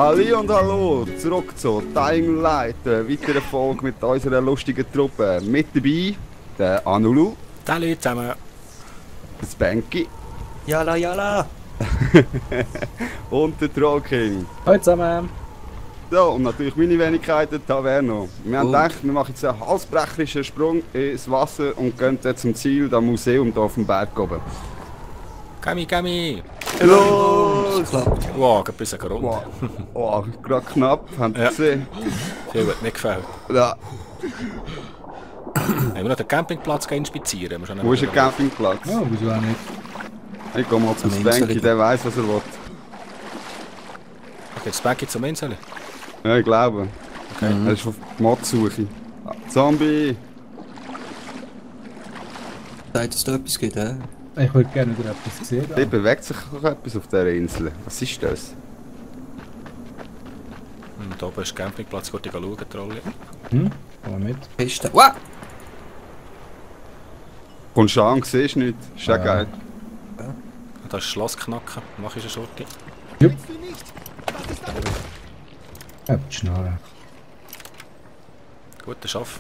Halli und hallo, zurück zu Dying Light, eine weitere Folge mit unserer lustigen Truppe. Mit dabei der Anulu, Hallo zusammen. der Spanky Jala, jala! und der Trollking. Hallo zusammen. So, und natürlich meine Wenigkeiten, Taverno. Wir haben gedacht, wir machen jetzt einen halsbrecherischen Sprung ins Wasser und gehen jetzt zum Ziel, das Museum hier auf dem Berg oben. Kami! Los! Klappt. Wow, ein bisschen gerund. Wow, oh, gerade knapp, habt ihr Ja. gesehen? Viel hat nicht gefällt. Ja. Haben wir noch den Campingplatz inspizieren? Wo ist der Campingplatz? Oh, wieso auch nicht? Ich gehe mal zum Am Spanky, Insel. der weiss, was er will. Okay, das Bäckchen zum Inseln. Ja, ich glaube. Okay. Er ist auf Mod-Suche. Zombie! Sagt, dass da etwas gibt, hä? Ich würde gerne wieder etwas sehen. Da bewegt sich noch etwas auf dieser Insel. Was ist das? Und oben ist der Campingplatz, gut schauen, Trolle. Hm? Komm mal mit. Piste. Wow! Kommst du an, siehst du nichts. Ist ja Ja. geil. Da ist das Schloss knacken. Mach ich eine Schurte. Jupp. Ja, die Schnarre. Guter Schaff.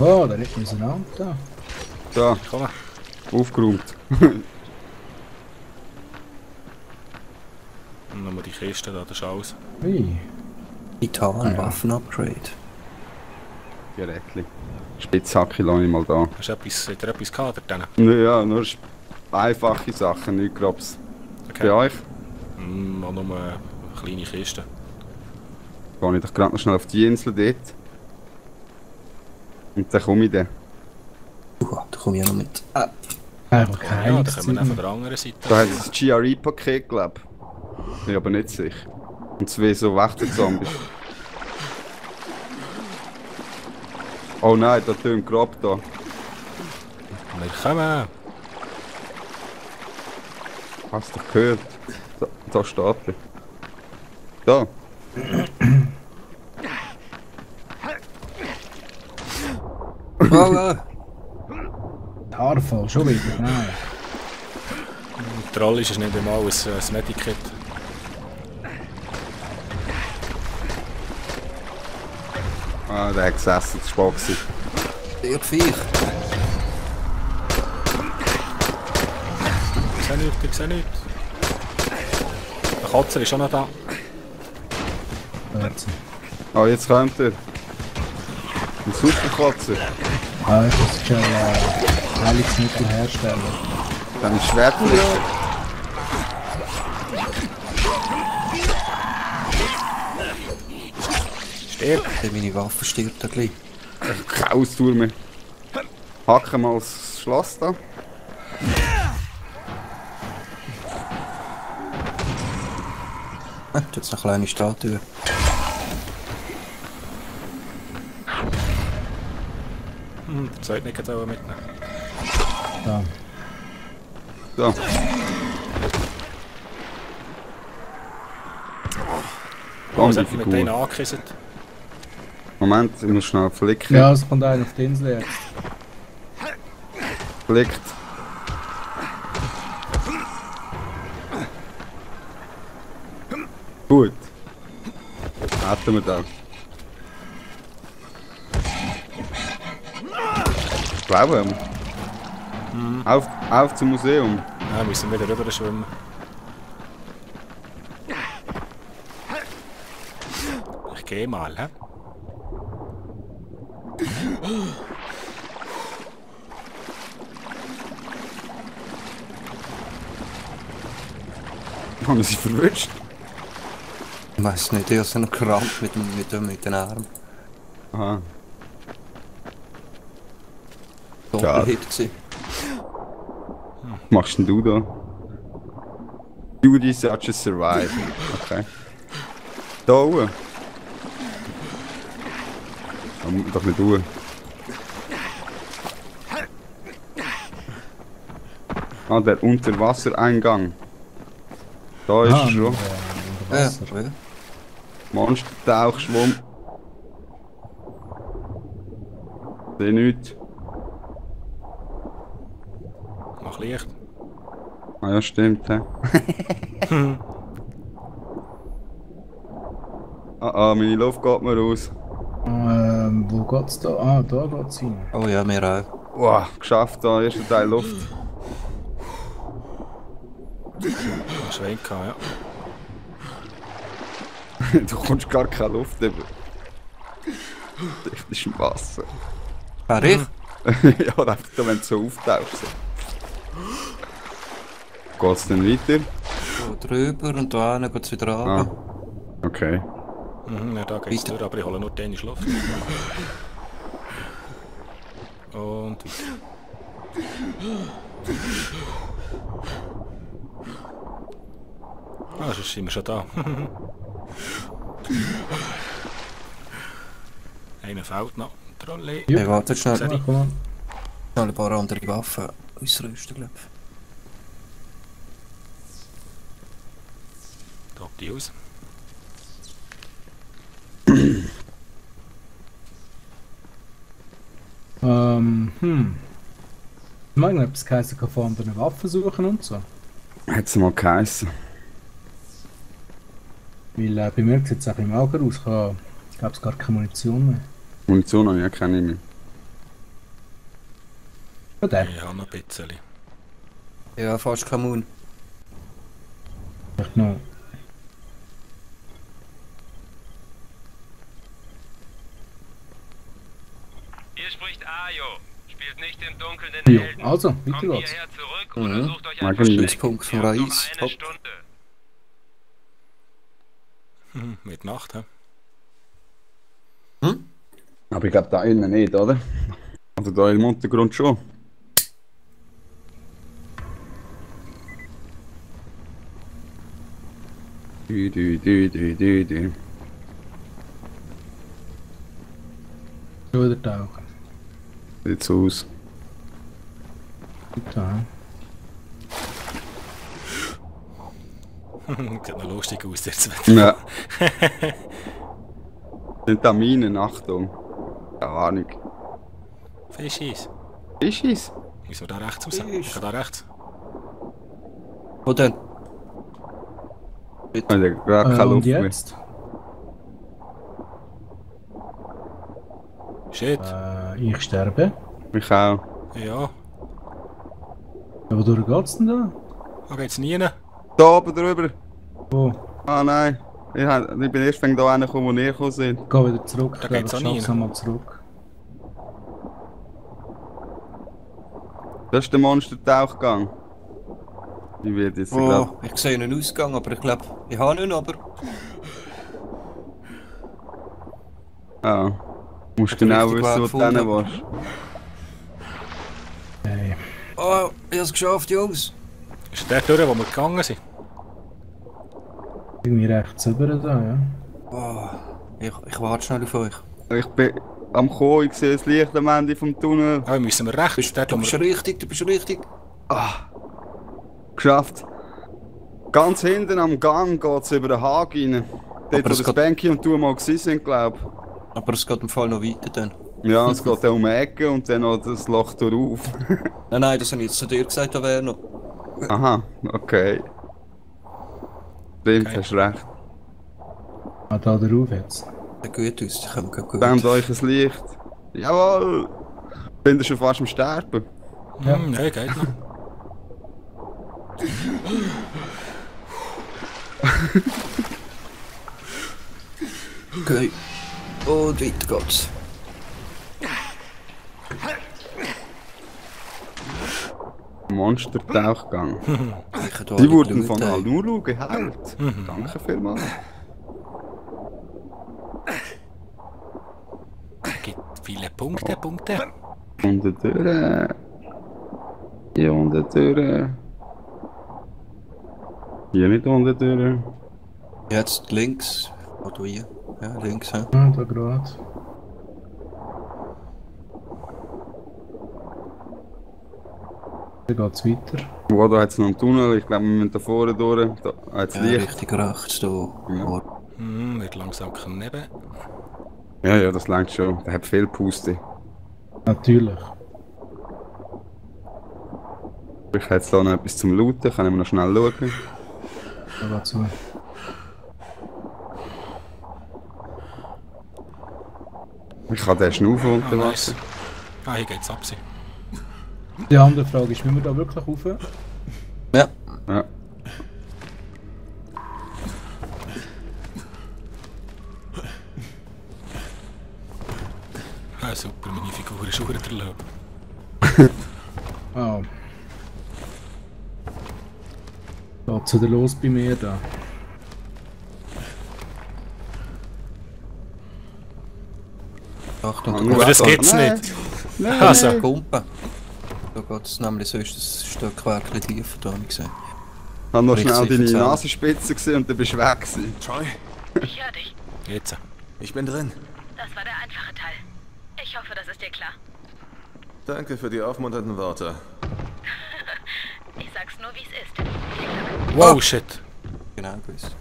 Oh, da liegt unser Auto. Da. Da, Komm. aufgeräumt. Und nochmal die Kiste da, das ist alles. Ui. Titan, Waffen-Upgrade. Gerätli. Spitzhacke lasse ich mal da. Hast du etwas, hat er etwas gehabt dort? Ja, nur einfache Sachen, nichts Grobs. Okay. Bei euch? Auch nur eine kleine Kiste. Gehe ich doch gerade noch schnell auf die Insel dort. Und dann komme ich dann. Da komme ich ja noch mit. Ah, Einfach Ja, kein da kommen wir dann von der anderen Seite. Da hat es ein GRE-Paket, glaube ich. Bin aber nicht sicher. Und zwei so Wächter-Zombies. Oh nein, da tönt Grab da. Wir kommen. Hast du gehört? Da steht er. Da. oh, Haarfall, schon wieder. Nein. Der Troll ist nicht einmal ein Medikit. Ah, der hat gesessen, das war Spaß. der Viech. Ich sehe nichts. Der Katzer ist auch noch da. Warte. Ah, jetzt kommt er. Ein Superkatze. Ah, ich muss schon Heilungsmittel herstellen. Dann ein Schwertflicker. Stirb. Meine Waffe stirbt da gleich. Keine Ausdauer mehr. Hacken mal das Schloss da. Ah, da ist eine kleine Statue. Der zweite nicht gerade mitnehmen. Da. So. Was Andere hat man mit denen Figur. angekisselt? Moment, ich muss schnell flicken. Ja, es kommt einer auf die Insel jetzt. Flickt. Gut. Hätten wir das. Glauben wir. Auf zum Museum. Ja, müssen wir wieder rüber schwimmen. Ich gehe mal, hä? Haben wir sie verwünscht? Ich weiß nicht, ich habe so noch gerammt mit den Armen. Aha. So Schade. behindert sie. Was machst denn du da? Duty such as survive. Okay. Da oben. Da muss man doch nicht durch. Ah, der Unterwassereingang. Da ist er schon. Unter Ja, Wasser. ja. Monstertauchschwamm. Sehe nichts. Mach Licht. Ah ja, stimmt, hä? Meine Luft geht mir raus. Wo geht's da? Ah, da geht's hin. Oh ja, mir auch. Wow, geschafft, da erster Teil Luft. Schwein gehabt, ja. Du kommst gar keine Luft über. Das ist im Wasser. Wer ich? Ja, einfach da, wenn du so auftauchst. Geht's denn weiter? So drüber und da hinten geht's wieder runter. Okay. Ja, da geht's Weiter. durch, aber ich hole nur den Luft. Und weiter. Ah, sonst sind wir schon da. Einer fällt noch. Trolley. Hey, warte schnell. Sorry. Komm mal. Schnell ein paar andere Waffen ausrüsten, glaube ich. Top die aus. Ich meine, etwas geheißen kann von anderen Waffen suchen und so. Hat's mal geheißen. Weil bei mir sieht es auch im Auge aus. Ich glaube, es gar keine Munition mehr. Munition habe ich ja keine mehr. Ja, der. Ja, noch ein bisschen. Ja, fast kein Mund. Vielleicht noch. Hier spricht Ajo. Spielt nicht im Dunkeln den Ja, Helden. also, Kommt weiter geht's. hierher zurück oder sucht euch Mag ein ich nicht. Versteck. Punkt vom Ihr habt noch Reis. eine Hopp. Stunde. Mit Nacht, hä? Aber ich glaube da innen nicht, oder? Also da im Untergrund schon. Du. Schon wieder tauchen. Sieht so aus. Da. Sieht noch lustig aus jetzt. Ja. Sind da Minen, Achtung. Keine Ahnung. Fischis. Ist? Müssen wir da rechts raus? Fisch. Ich kann da rechts. Wo denn? Ich habe gerade keine Und Luft mehr. jetzt? Shit. Ich sterbe. Ich auch. Ja. Wodurch geht's denn da? Da geht's nie rein. Da oben drüber. Wo? Ah nein. Ich bin erst da hingekommen, wo ihr gekommen sind. Ich gehe wieder zurück. Da geht's auch nie Ich rein. mal zurück. Das ist der Monster-Tauchgang. Ich werde jetzt, glaub, Oh, ich sehe einen Ausgang, aber ich glaube, ich habe ihn aber. ah. Du musst Hat er genau richtig wissen, wo Weg du hin gefunden? willst. Hey. Oh, ich habe es geschafft, Jungs. Ist der durch, wo wir gegangen sind? Irgendwie rechts rüber da, ja. Oh, ich warte schnell auf euch. Ich bin am Kommen, ich sehe das Licht am Ende vom Tunnel. Ah, müssen wir rechts. Dort, Du wo bist wir... richtig, du bist richtig. Geschafft. Ganz hinten am Gang geht es über den Haken rein. Dort, Aber wo es das geht- Banky und du mal gewesen sind, glaube Aber es geht im Fall noch weiter dann. ich. Ja, es geht dann um die Ecke und dann noch das Loch durch. Nein, das habe ich jetzt zu dir gesagt, da wäre noch. Aha, okay. Stimmt, Okay. hast recht. Ah, da drauf jetzt. Sieht gut aus, die kommen gut. Nehmt euch ein Licht. Jawohl! Bin schon fast am Sterben. Ja. Nein, geht noch. Okay. Und weiter geht's. Monster-Tauchgang. Ich kann da Die wurden schauen. von Al-Nuru geheilt. Danke vielmals. Es gibt viele Punkte. Unter durch. Hier unter durch. Hier nicht unter durch. Jetzt links. Oder hier? Ja, links. Ja. Ah, da gerade. Dann geht's weiter. Wo, da hat es noch einen Tunnel. Ich glaube, wir müssen da vorne durch. Da hat es Ja, Licht. richtig rechts da. Ja. Wird langsam kneben. Ja, das langt schon. Der hat viel Puste. Natürlich. Ich habe jetzt hier noch etwas zum Looten, können wir noch schnell schauen. Da geht's zu. Ich kann den Schnaufen unter nice. Wasser. Ah, hier geht's ab. Die andere Frage ist, müssen wir da wirklich rauf? Ja. Ja. Ah, super, meine Figur ist auch wieder erlaubt. Ah. Geht's wieder los bei mir da? Achtung, Ah, da nur Aber das Achtung. gibt's Nein. nicht. Nein, Also. nein. Kumpen. Da geht es nämlich sonst ein Stockwerk tiefer, da habe ich gesehen. Ich habe noch Richtig schnell deine verzählen. Nasenspitze gesehen und dann bist du weg gewesen. Troy, Ich höre dich. Jetzt. ich bin drin. Das war der einfache Teil. Ich hoffe, das ist dir klar. Danke für die aufmunternden Worte. Ich sag's nur, wie es ist. Wow, shit. Genau gewusst.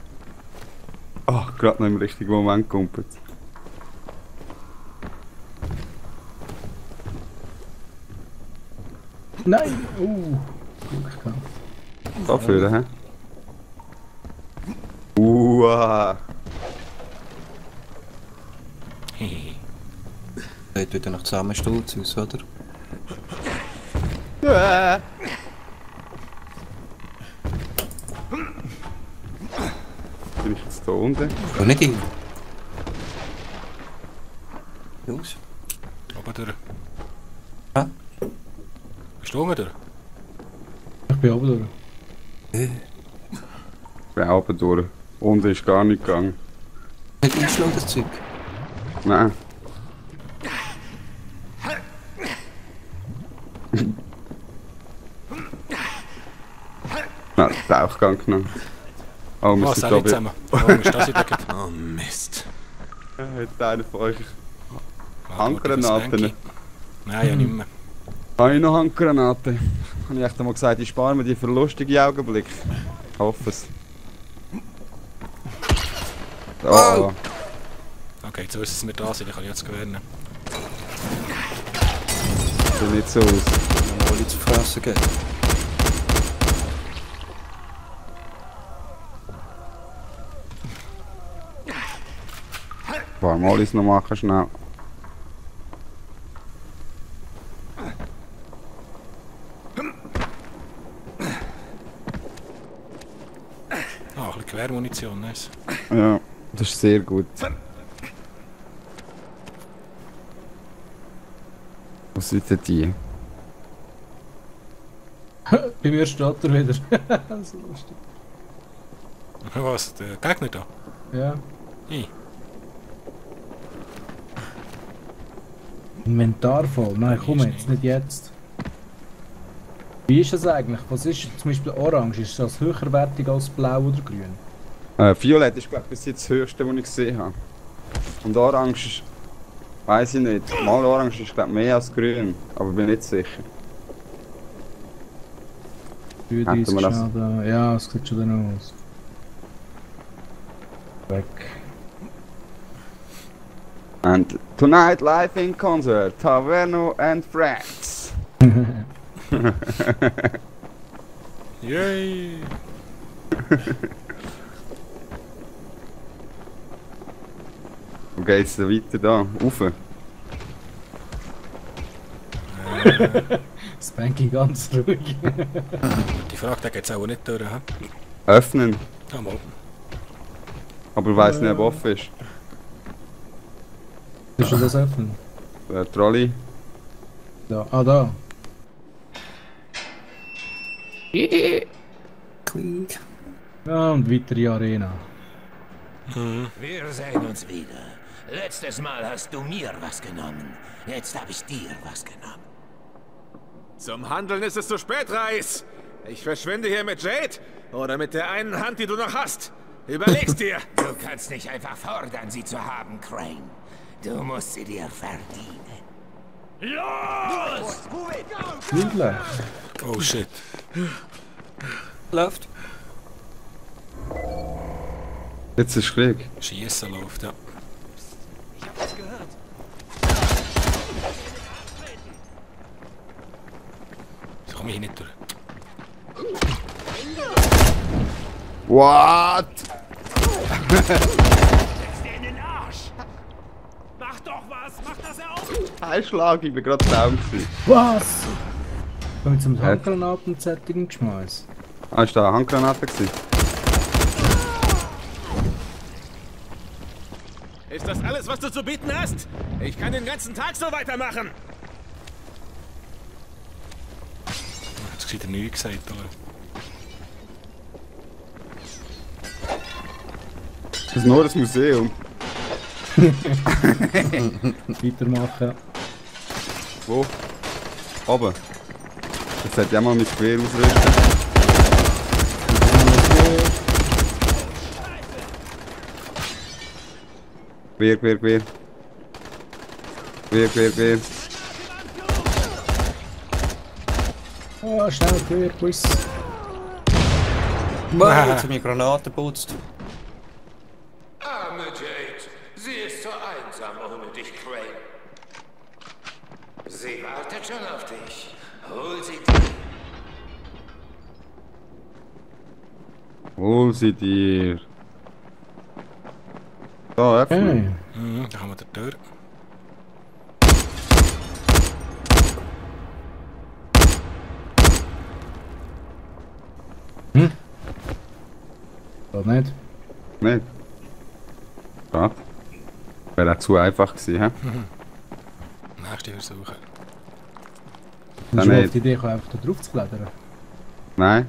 Ach, gerade noch im richtigen Moment gekumpelt. Nein! Glück gehabt. Dafür, hä? Hehehe. Sieht wieder nach Zusammensturz aus, oder? Bin ich jetzt da unten? Geh nicht hin. Jungs. Oben durch. Hä? Bist du oben durch? Ich bin oben durch. Ich bin oben durch. Unten ist gar nicht gegangen. Nicht einschlagen, das Zeug. Nein. Nein, Tauchgang genommen. Oh, wir Was, sind auch da nicht bei... zusammen. Warum ist das wieder gut? Oh Mist. Hat einer von euch Ah, Handgranaten? gut, Nein, ja nicht mehr. Habe ich noch Handgranaten? Habe ich echt einmal gesagt, ich spare mir die für lustige Augenblicke. Ich hoffe es. Oh, Okay, jetzt wissen wir da sind, ich kann jetzt gewähren. sieht nicht so aus. Wenn wir alle zu fressen geben. Warm alles noch machen, schnell. Ah, ein bisschen Gewehrmunition, nice. Ja, das ist sehr gut. Was sind denn die? Bei mir steht er wieder. So lustig. Was, der Gegner da? Ja. Ich. Inventar voll. Nein, komm jetzt, nicht jetzt. Wie ist das eigentlich? Was ist zum Beispiel Orange? Ist das höherwertig als Blau oder Grün? Violett ist glaube ich bis jetzt das höchste, was ich gesehen habe. Und Orange ist... Weiß ich nicht. Mal Orange ist glaube ich mehr als Grün, aber bin nicht sicher. Für Hätten dieses wir das? Schaden. Ja, es sieht schon dann aus. Weg. And tonight live in concert, Taverno and Friends. Yay! Wo geht's denn weiter da? Rauf? Spanky ganz ruhig. Die Frage, der geht's auch nicht durch, hä? Öffnen. Ah, mal. Aber ich weiss nicht, ob offen ist. Willst du das öffnen? Der Trolley. Da. Ah, da. Klick. Ja, und weitere Arena. Wir sehen uns wieder. Letztes Mal hast du mir was genommen. Jetzt habe ich dir was genommen. Zum Handeln ist es zu spät, Reis. Ich verschwinde hier mit Jade oder mit der einen Hand, die du noch hast. Überleg's dir. Du kannst nicht einfach fordern, sie zu haben, Crane. Du musst sie dir verdienen. Los! Niedlich. Oh shit. Läuft. Jetzt ist Krieg. Schiessen läuft, ja. So komme ich hier nicht durch. What? Setz dir in den Arsch! Mach doch was! Mach, dass er auf! Ein Schlag, ich bin gerade down gewesen. Was? Ich hab mit so einem Handgranaten-Setting geschmeißt. Ah, ist da eine Handgranate gewesen? Ist das alles, was du zu bieten hast? Ich kann den ganzen Tag so weitermachen! Jetzt hat er nichts gesagt, oder? Das ist nur ein Museum. Weitermachen. Wo? Oben. Jetzt sollte ich auch mal mein Gewehr ausrüsten. Gewehr. Oh, schnell, Gewehr, Bus. Mann, jetzt hat mir Granaten geputzt. Arme Jade, sie ist so einsam ohne dich, Crane. Sie wartet schon auf dich. Hol sie dir. Hol sie dir. So, Äpfel. Hey. Da haben wir die Tür. Geht nicht. Nein. Schade. Wäre auch zu einfach gewesen, hä? Nächste Versuche. Du Nein, hast nicht. auf die Idee, einfach da drauf zu klettern. Nein.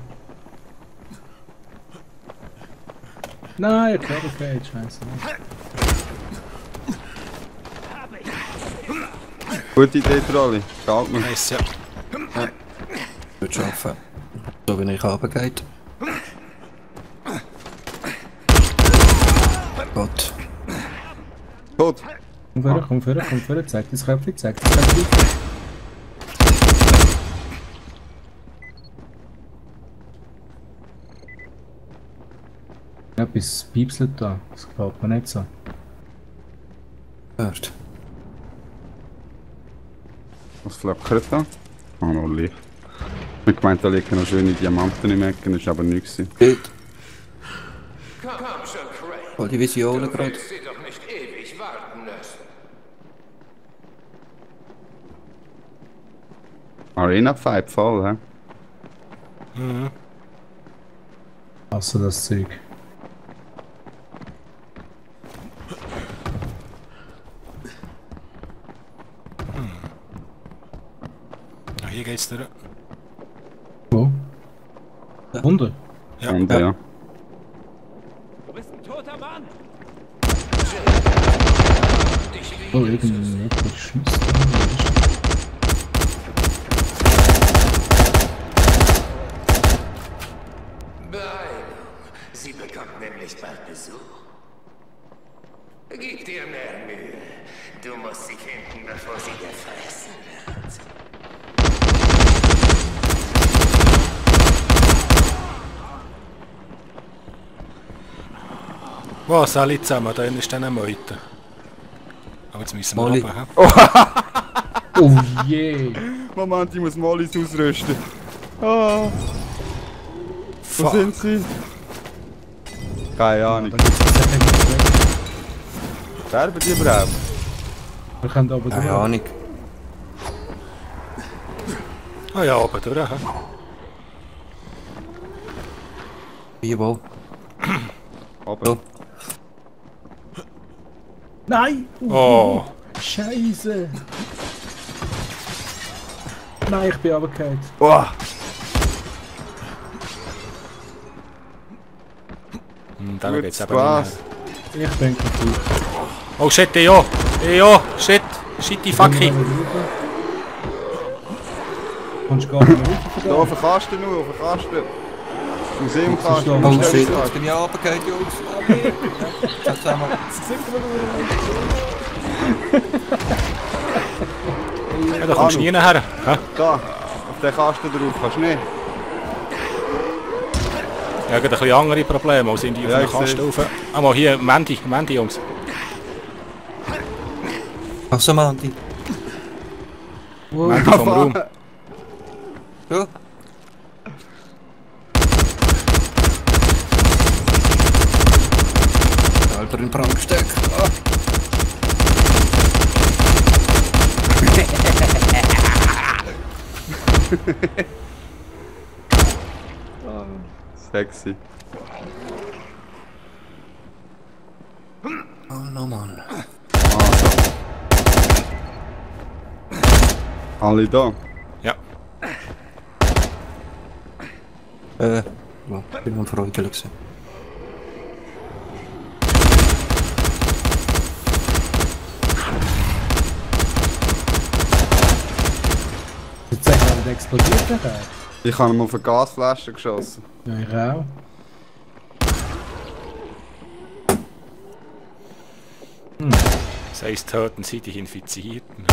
Nein, okay, scheiße. Gute Idee, Trolli. Gefällt mir. Nice, ja. Wird schaffen. So wie ich runtergeht. Gott. Tot. Komm vor, zeig das Köpfchen, zeig das Köpfchen. Etwas piepselt da, das gefällt mir nicht so. Hört. Was flackert da? Ah, noch Licht. Ich meinte, da liegen noch schöne Diamanten im Ecken, das war aber nichts. Dort. Komm schon, Crane. Voll die Visionen Du gerade. willst sie doch nicht ewig warten lassen. Arena-Fight voll, hä? Also das Zeug. Ja, hier geht's durch. Wo? Hunde? Ja. Und ja. Du bist ein toter Mann! Oh, irgendwie nicht, ich schießt. Beeilung. Sie bekommt nämlich bald Besuch. Gib dir mehr Mühe. Du musst sie finden, bevor sie gefressen wird. Was, alle zusammen, da ist dann eine Meute. Aber jetzt müssen wir Molly. runter, hä? Oh je! Moment, ich muss Mollys ausrüsten. Ah. Wo Fuck. sind sie? Keine Ahnung. Sterben die überhaupt? Wir können aber Keine Ahnung. Ah ja, oben durch, hä? Wie wo? Oben. So. Nein! Oh. Scheiße! Nein, ich bin runtergefallen. Oh. Da Gut geht's eben Spaß. nicht Ich bin kaputt. mehr. Oh shit, EO! EO! Shit! Shitty fucking! Kommst du gar nicht mehr Da rauf? auf den Kasten nur, auf den Kasten. Museumkasten. Oh, Oh Stell shit, dich jetzt bin ich runtergeht, Jungs. Oh nee. Das haben wir. Ja, da kommst du nie her. Hä? Da, auf den Kasten drauf, kannst du nicht. Ja, gerade ein bisschen andere Probleme, als in die auf Ja, den ich Kasten seh's. rauf. Aber hier, Mandy, Jungs. Ach so, Mandy. Mandy vom Raum. Ja. selber in Brand gesteckt. Sexy. Oh no, Mann. Alle da? Ja. Ja, bin am Freude gewesen. Jetzt sagt er, der explodiert nachher. Ich habe ihm auf eine Gasflasche geschossen. Ja, ich auch. Das heisst, töten sie die Infizierten.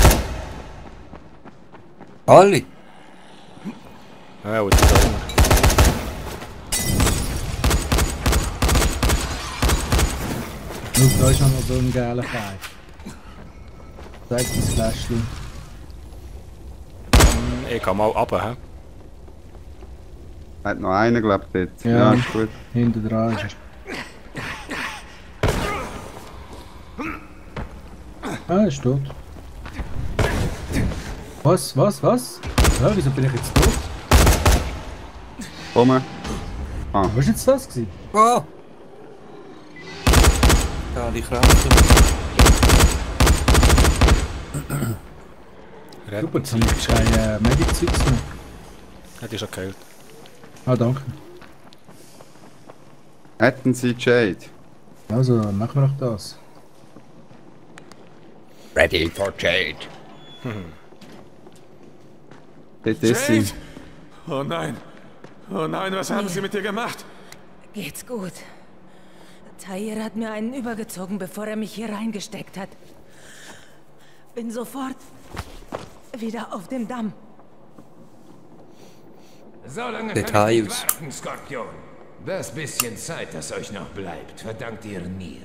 Alle? Ja, und die da immer. Schau, da ist noch mal so ein geiler Fall. Zeig das Fläschchen. Ich kann mal runter, hä? Hat noch einen, glaubt dort. Ja. Ja, ist gut. Hinten dran ist er. Ah, er ist tot. Was? Ja, wieso bin ich jetzt tot? Komm. Ah, Was war jetzt das gewesen? Oh! Ja, die Kräfte. Super, jetzt habe ich keine Medizins mehr. Hat die schon geheilt. Ah, danke. hätten Sie Jade? Also, machen wir doch das. Ready for Jade. Dort ist sie. Oh nein! Oh nein, was haben Sie mit dir gemacht? Geht's gut. Tahir hat mir einen übergezogen, bevor er mich hier reingesteckt hat. Bin sofort wieder auf dem Damm. So lange Details. kann ich nicht warten, Skorpion. Das bisschen Zeit, das euch noch bleibt, verdankt ihr mir.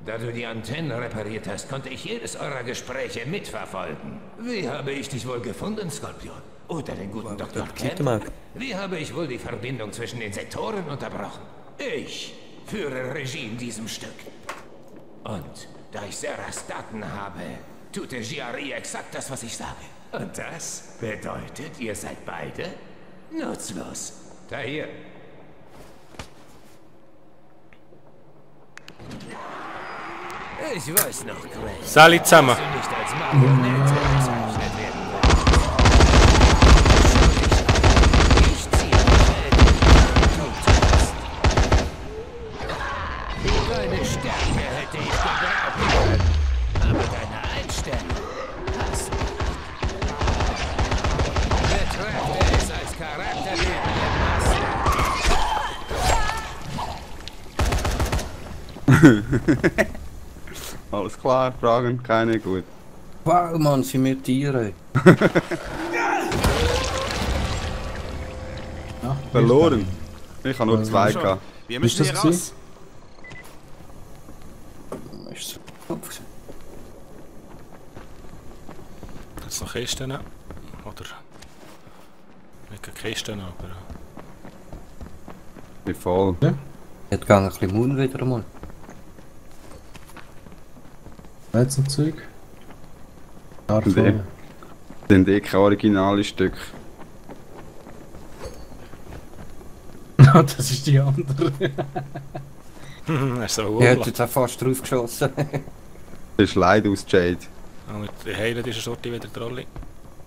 Da du die Antennen repariert hast, konnte ich jedes eurer Gespräche mitverfolgen. Wie habe ich dich wohl gefunden, Skorpion? Oder den guten Dr. Kemp? Wie habe ich wohl die Verbindung zwischen den Sektoren unterbrochen? Ich führe Regie in diesem Stück. Und da ich Seras Daten habe, tut der Giari exakt das, was ich sage. Und das bedeutet, ihr seid beide nutzlos. Tahir. Ich weiß noch, Gray. Salut zusammen. Dass du nicht als Marionette bezeichnet werden willst. Ich ziehe Fäden, du tust. Deine Stärke hätte ich gebrauchen können, aber deine Einstellung passt nicht. Betrachte es als charakterbildende Masse. Alles klar, Fragen? Keine, gut. Wow, Mann, sind wir Tiere. Ach, Verloren. Ich habe nur zwei Schon. gehabt. Wir Ist müssen das hier raus. Ist so. Jetzt noch Kisten. Oder. Nicht keine Kisten, aber. Bin voll. Jetzt geht ein bisschen Mund wieder mal. Jetzt noch Zeug. Und sind keine originale Stück. Das ist die andere. Er ist so Ich hätte hoch. jetzt auch fast drauf geschossen. Das ist Leid aus Jade. Und die heilen diese Sorte wieder Trolli.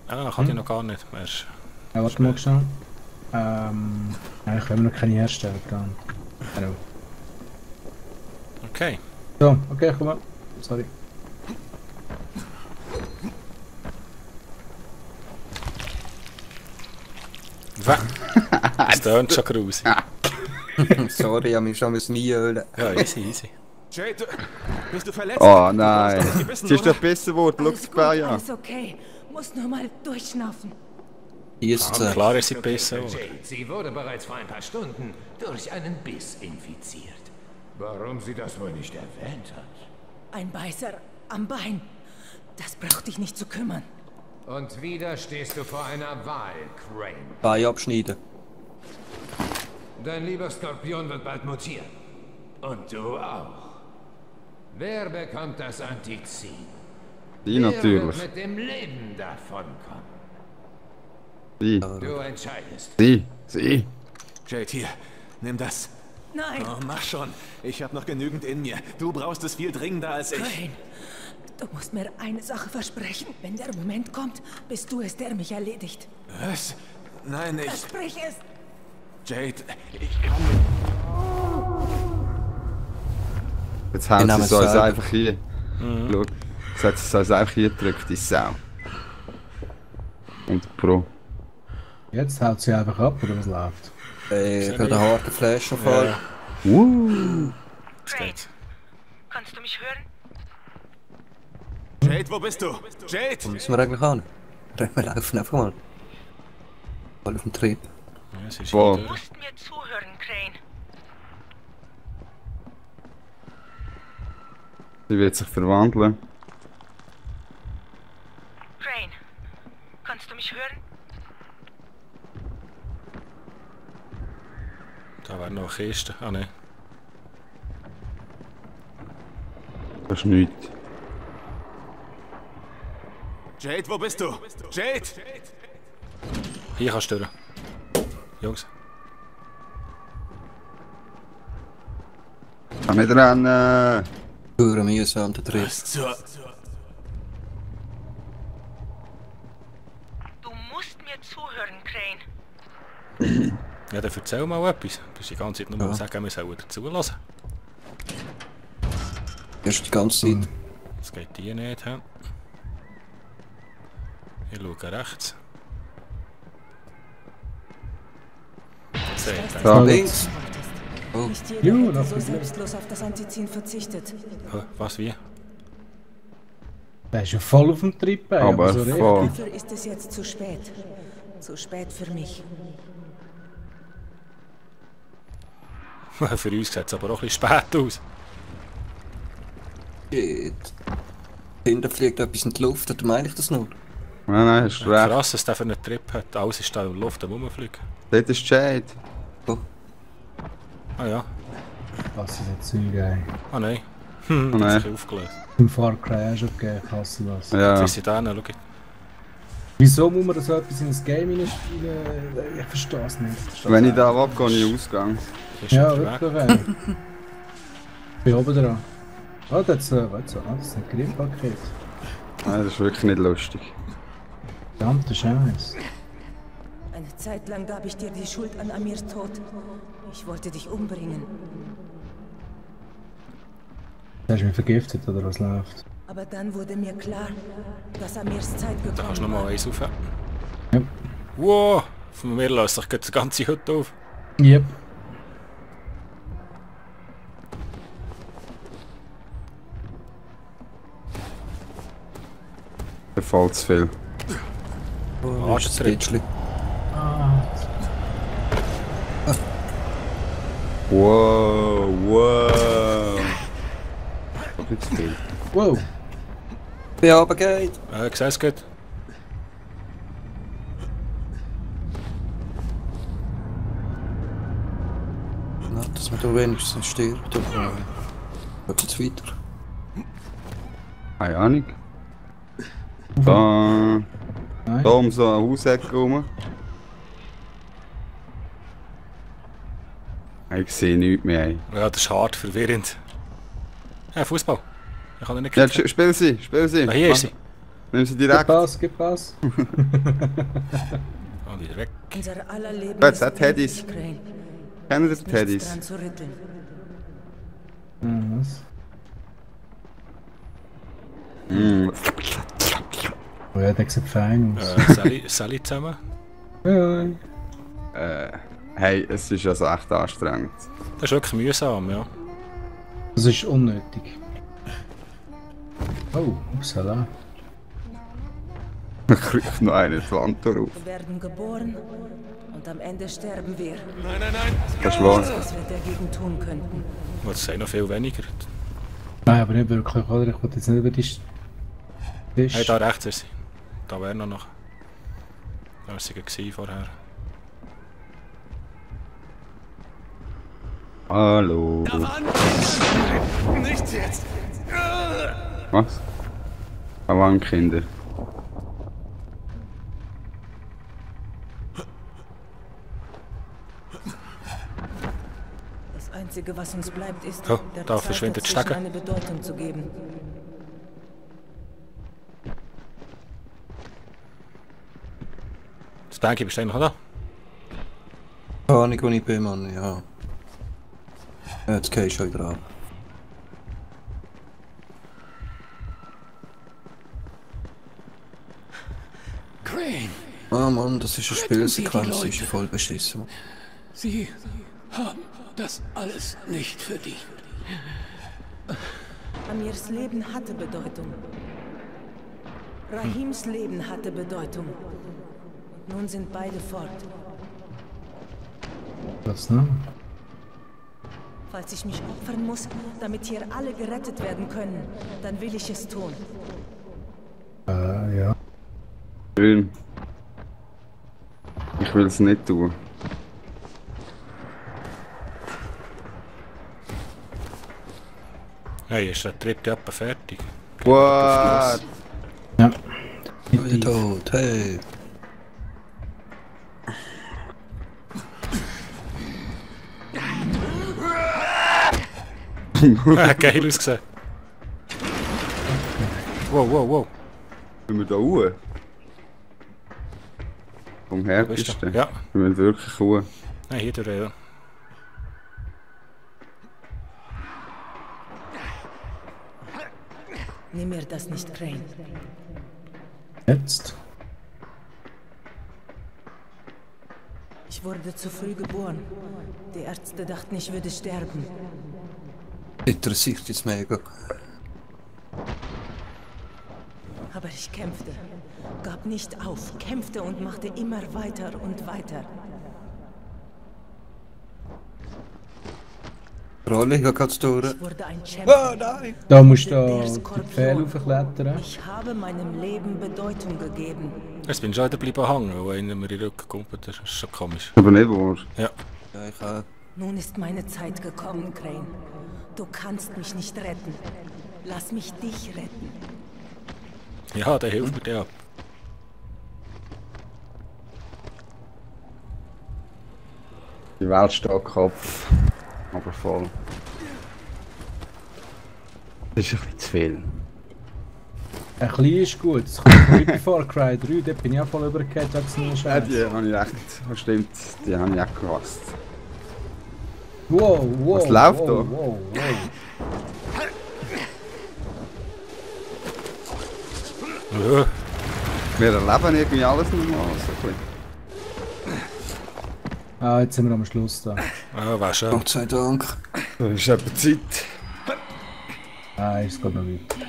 Ah, kann die noch gar nicht. Erst. Ja, warte mal schnell. Eigentlich können wir noch keine herstellen. Dann. Hallo. Okay. So, okay, komm mal. Sorry. Das tönt schon grusig. Sorry, ich habe mich schon nie ölen. Ja, easy. Jade, bist du verletzt? Oh Du nein. hast doch gebissen, Sie ist oder? doch besser worden. Schau Alles das gut, Bein an. alles okay. Muss nur mal durchschnaufen. Hier ist Aber sie. klar ist sie Okay, besser. für Jade. Sie wurde bereits vor ein paar Stunden durch einen Biss infiziert. Warum sie das wohl nicht erwähnt hat? Ein Beißer am Bein. Das braucht dich nicht zu kümmern. Und wieder stehst du vor einer Wahl, Crane. Bein abschneiden. Dein lieber Skorpion wird bald mutieren. Und du auch. Wer bekommt das Antizin? Die Wer natürlich. wird mit dem Leben davonkommen? Sie. Du entscheidest. Sie. Jade, hier, nimm das. Nein! Oh, mach schon. Ich habe noch genügend in mir. Du brauchst es viel dringender als ich. Crane, du musst mir eine Sache versprechen. Wenn der Moment kommt, bist du es, der mich erledigt. Was? Nein, ich... Versprich es! Jade, ich kann... Jetzt haben sie es uns selber. einfach hier. Schau. Jetzt hat sie es uns einfach hier gedrückt, die Sau. Und Pro. Jetzt haut sie einfach ab, oder was läuft? Ich habe den harten Flaschenfall. Es geht. Kannst du mich hören? Jade, wo bist du? Jade! Wo müssen wir eigentlich an? Wir laufen einfach mal. Voll auf dem Trieb. Ja, es ist Wo? hier durch. musst mir zuhören, Crane. Sie wird sich verwandeln. Crane, kannst du mich hören? Da wäre noch eine Kiste. Ah ne. Das ist nichts. Jade, wo bist du? Jade! Hier kannst du durch. Jungs. Kann nicht rennen. Pure mühsam, der Trieb. Was zur... Du musst mir zuhören, Crane. Ja, dann erzähl mal etwas. Du bist die ganze Zeit nur mal sagen, wir sollen dazulassen. Erst die ganze Zeit. Das geht hier nicht. He? Ich schaue rechts. Seht ihr? Da. Links. Oh. Nicht Jo, jeder hätte das so ist gut. selbstlos auf das Antizin verzichtet. Hä, was, wie? Der ist ja voll auf dem Trip, ey, Aber so richtig. voll. Dafür ist es jetzt zu spät. Zu spät für mich. Für uns sieht es aber auch ein bisschen spät aus. Shit. Hinten fliegt etwas in die Luft, oder meine ich das nur? Nein, hast recht. Krass, dass der für einen Trip hat. Alles ist da in der Luft am Rumfliegen. Dort ist Jade. Oh. Ah ja. Was ist jetzt Zeug, ey? Ah nein. Oh Das nein. ist aufgelöst. Im Far Cry schon gegeben, ich hasse das. Ja. Jetzt ist sie da, schau. Wieso muss man so etwas in das Game reinspielen? Ich verstehe es nicht. Wenn ich da will, gehe ich in den Ausgang. Ist Ja, schon weg. wirklich, ey. Ich bin oben dran. Oh, das ist das ist ein Griffpaket. Nein, das ist wirklich nicht lustig. Verdammter Scheiß. Eine Zeit lang gab ich dir die Schuld an Amirs Tod. Ich wollte dich umbringen. Hast du mich vergiftet, oder was läuft? Aber dann wurde mir klar, dass Amirs Zeit Da kannst du gekommen noch mal war. eins rauf. Ja. Wow! Von mir löst sich die ganze Hütte auf. Yep. Da fällt zu viel. Oh, ist das Arschtritt. Rätschli. Wow, wow. Doch nicht zu viel. Wow. Wie runter geht. Ich sehe es gut. Na, dass man da wenigstens stirbt. Aber geht jetzt weiter. Keine Ahnung. Da, Nein. da um so eine Hausecke rum. Ich sehe nichts mehr. Ey. Ja, das ist hart verwirrend. Ja, Fußball. Ich kann ihn nicht Ja, kicken. spiel sie, spiel sie. Ah, hier ist sie. Nimm sie Gib direkt. Pass, gib Pass. Ah, wieder weg. Unser aller Leben Jetzt hat ist Teddys. endlich, Crane. Kennen das Nichts Teddys? dran zu rütteln. Was? Mm. Oh ja, der sieht fein aus. Sally zusammen. Ja. Hey, es ist also echt anstrengend. Das ist wirklich mühsam, ja. Das ist unnötig. Oh, upsala. Ich krieg noch eine die Wand drauf. Wir werden geboren und am Ende sterben wir. Nein, nein, nein! Das ist wahr. Was wir dagegen tun könnten. Das sind noch viel weniger. Nein, aber nicht wirklich, oder? Ich wollte jetzt nicht über die... Hey, da rechts ist sie. Da wäre noch. Da war sie gewesen vorher. Hallo. Nicht jetzt! Was? Kinder. Das Einzige, was uns bleibt, ist, Oh, der da Zeit verschwindet dazwischen Stecker. eine Bedeutung zu geben. Das Bänke bist du noch da? Keine Ahnung, wo ich bin, Mann, ja. Jetzt geh ich schon wieder ab. Crane! Ah Mann, das ist eine Spielsequenz, die ist voll beschissen. Mann. Sie haben das alles nicht verdient. Amirs Leben hatte Bedeutung. Rahims Leben hatte Bedeutung. Und nun sind beide fort. Was, ne? Falls ich mich opfern muss, damit hier alle gerettet werden können, dann will ich es tun. Ja. Schön. Ich will es nicht tun. Hey, ist der Trip etwa fertig? What? Ja. Ich bin tot, hey. Geil ausgesehen. Wow, wow, wow. Sind wir da hoch? Vom Wo bist härtesten? du? Ja. Wir müssen wirklich hoch. Nein, hier durch, ja. Nimm mir das nicht, Crane. Jetzt? Ich wurde zu früh geboren. Die Ärzte dachten, ich würde sterben. Interessiert jetzt mega. Aber ich kämpfte, gab nicht auf, kämpfte und machte immer weiter und weiter. Rolle, ich geh grad durch. Ich wurde ein Champion. Nein! Da musst du Der die Skorpion. Pfähle hochklettern. Ich habe meinem Leben Bedeutung gegeben. Jetzt bin ich schon wieder bleiben hängen, weil einer mir in den Rücken kumpelt. Das ist schon komisch. Aber nicht wahr. Ja. Ja, ich auch. Nun ist meine Zeit gekommen, Crane. Du kannst mich nicht retten. Lass mich dich retten. Ja, der hilft mir dir ab. Die Welt steht Kopf. Aber voll. Das ist ein bisschen zu viel. Ein bisschen ist gut. Das kommt mir bei Far Cry 3, dort bin ich auch voll übergekehrt, wegen nur Ja, Scheiße. die habe ich recht. Das stimmt, die habe ich auch gehasst. Wow, wow. Was läuft wow, da? wow, wow. Ja. Wir erleben irgendwie alles normal. So ein bisschen. Ah, jetzt sind wir am Schluss da. Ah, war schon. Gott sei Dank. Das ist etwa Zeit. Ah, es geht noch weiter.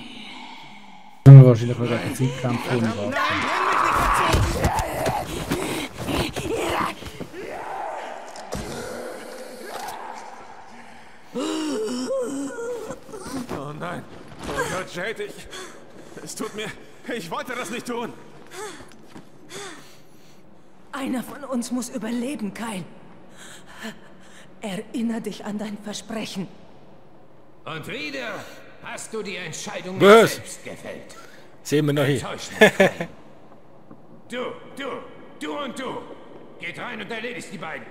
Können wir wahrscheinlich noch gegen Zeit kämpfen und warten. Oh nein. Oh Gott, Jade, es tut mir... Ich wollte das nicht tun. Einer von uns muss überleben, Kyle. Erinner dich an dein Versprechen. Und wieder hast du die Entscheidung Was? selbst gefällt. Sind wir noch hier? Täusch mich, Crane. Du und du. Geht rein und erledigt die beiden.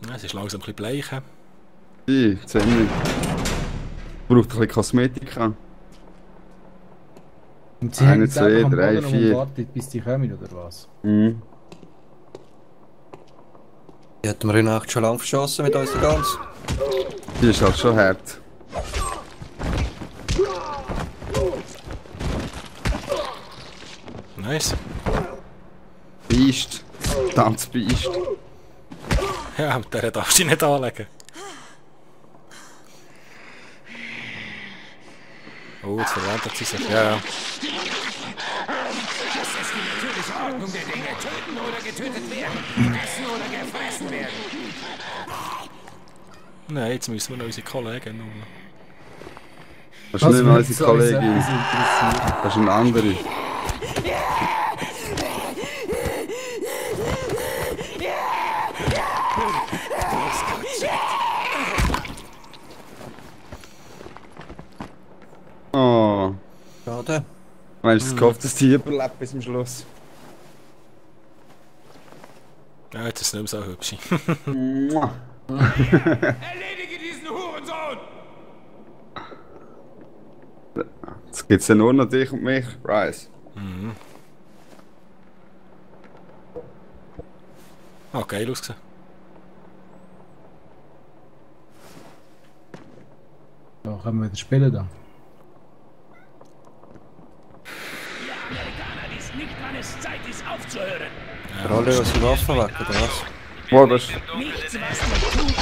Ja, es ist langsam ein bisschen bleich. Die, ziemlich. Braucht ein bisschen Kosmetika. Und sie haben 1, jetzt einfach 2, am 3, Boden 4. und wartet, bis die kommen, oder was? Mhm. Die hätten wir in Nacht schon lang verschossen mit uns ganz. Die ist halt schon hart. Nice. Beist. Verdammt Beist. Ja, mit der darfst du dich nicht anlegen. Oh, jetzt verwandelt sie sich. Ja, ja. Das ist die natürliche Ordnung der Dinge. Töten oder getötet werden. Fressen oder gefressen werden. Nein, jetzt müssen wir noch unsere Kollegen holen. Das ist nicht mehr würde unsere uns Kollegin. etwas interessieren? Das ist eine andere. Schade. Meinst du, es gehofft, dass die überlebt bis zum Schluss? Ja, jetzt ist es nicht mehr so hübsch. Erledige diesen Hurensohn! Jetzt gibt es ja nur noch dich und mich, Rice. Mhm. Ah, geil ausgesehen. Ja, können wir wieder spielen dann? Ihr Amerikaner wisst nicht, wann es Zeit ist aufzuhören. Ja. Alle aus den Waffen weg, oder was? Wo das? Nichts, was man tut.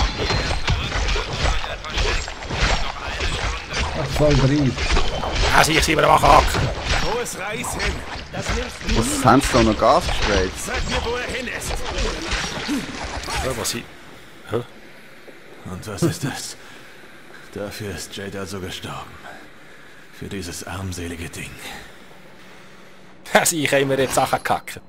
Ach, voll drin. Ah, ich sehe wieder Hack. Wo ist Reis hin? Das wirst du Was haben sie da noch Gas gesprayt? Sag mir, wo er hin ist. Ja, was ich... Hä? Und was ist das? Dafür ist Jade also gestorben. Für dieses armselige Ding. Also ich habe mir jetzt Sachen gekackt.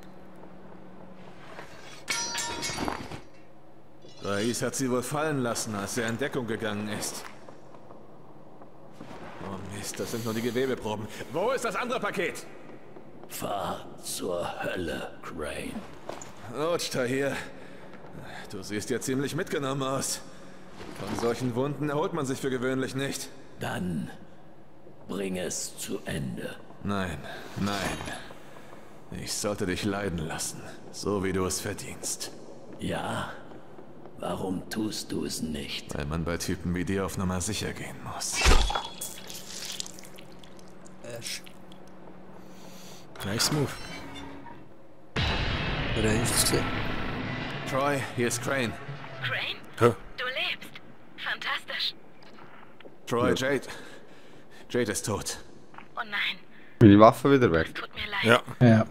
Rais hat sie wohl fallen lassen, als er in Deckung gegangen ist. Oh Mist, das sind nur die Gewebeproben. Wo ist das andere Paket? Fahr zur Hölle, Crane. Rutsch da hier. Du siehst ja ziemlich mitgenommen aus. Von solchen Wunden erholt man sich für gewöhnlich nicht. Dann bring es zu Ende. Nein, nein. Ich sollte dich leiden lassen, so wie du es verdienst. Ja? Warum tust du es nicht? Weil man bei Typen wie dir auf Nummer sicher gehen muss. Nice move. Rechts. Troy, hier ist Crane. Crane? Hä? Du lebst. Fantastisch. Troy, Jade. Jade ist tot. Oh nein, Meine Waffe wieder weg. tut mir leid. Ja. Ja.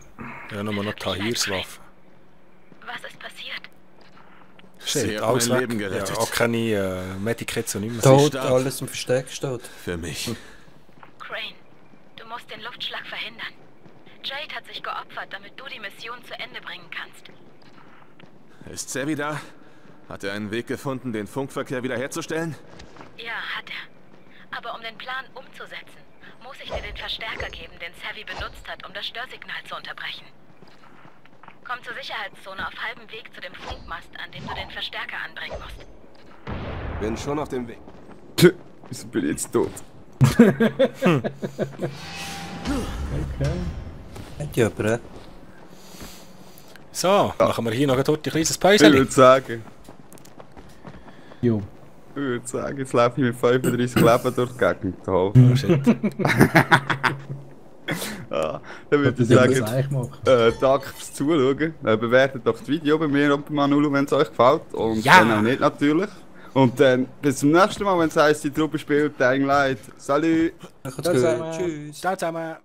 Ja, nochmal noch Tahirs Waffe. Was ist passiert? Sie hat alles mein weg. Leben gerettet. Ja, auch keine Medikits und nichts. Tot, stark. alles im Versteck steht. Für mich. Crane, du musst den Luftschlag verhindern. Jade hat sich geopfert, damit du die Mission zu Ende bringen kannst. Ist Savvy da? Hat er einen Weg gefunden, den Funkverkehr wiederherzustellen? Ja, hat er. Aber um den Plan umzusetzen, muss ich dir den Verstärker geben, den Savvy benutzt hat, um das Störsignal zu unterbrechen. Komm zur Sicherheitszone auf halbem Weg zu dem Funkmast, an dem du den Verstärker anbringen musst. Bin schon auf dem Weg. Wieso bin ich jetzt tot? Okay. Hat ja aber. So, machen wir hier noch ein kleines Ich Päuschen. würde sagen, Jo. jetzt laufe ich mit 35 Leben durch die Gegend. Oh, shit. Ja, dann würde ich Das soll ich sagen, eigentlich machen. danke fürs Zuschauen. Bewertet doch das Video bei mir und bei Manulu, wenn es euch gefällt. Und Ja. dann auch nicht natürlich. Und dann bis zum nächsten Mal, wenn es heisst, die Truppe spielt Dying Light. Salut! Macht's Ciao gut. zusammen. Tschüss. Ciao zusammen.